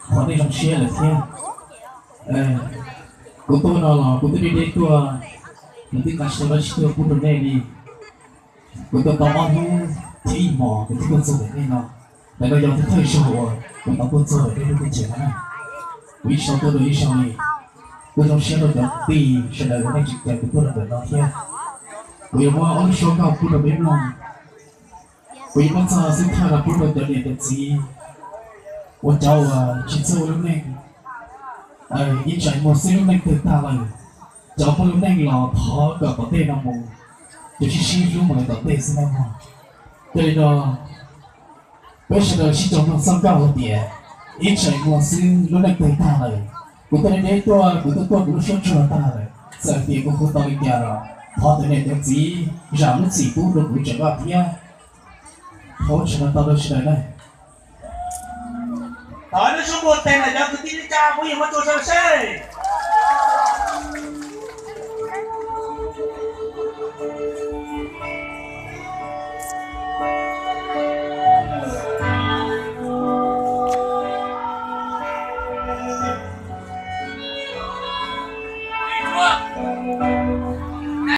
qhov nej zoo siab lawm thiab. Kuv tuaj no los kuv twb deb deb tuaj, kuv twb nqa tsis tau dab tsi tuaj pub rau nej li. Kuv tuaj tau ob hnub thiab ib hmos kuv thiaj tuaj txog ntawm nej no. Ntawm no yog thawj zaug uas kuv tau tuaj txog ntawm nej lub teb chaws no na. Kuv yeej tsis tau tuaj dua ib zaug li. Kuv zoo siab rau cov kwv tij sawv daws uas nej tseem caw kuv tuaj rau ntawm no thiab. Kuv yuav muab ob lub suab nkauj pub rau peb mloog. Kuv yuav muab txog xub thawj no pub rau cov niam cov txiv uas cov uas tsis txawj ua lub neej, ib tsam muaj xwb lub neej twg tag lawm, cov muaj lub neej los thov kom tom ntej no mus, ces sib sib hlub mus lawm tom ntej xwb nawb mog. Yog li no, peb sawv daws sib koom mloog txoj nkauj hais tias, ib tsam muaj xwb lub neej twg tag lawm. Kuv tuaj deb deb tuaj, kuv tuaj tuaj kuv lub suab tsuag tag lawm, txawm hais tias kuv hu tau li cas los thov cov niam cov txiv zam lub txim pub rau kuv tseem vaj thiab. Thov ua tsaug ntau rau sawv daws na. Thov ib lub suab npuaj tes na cov kwv tij neej tsa, phooj ywg hmov tshua sawv daws seb.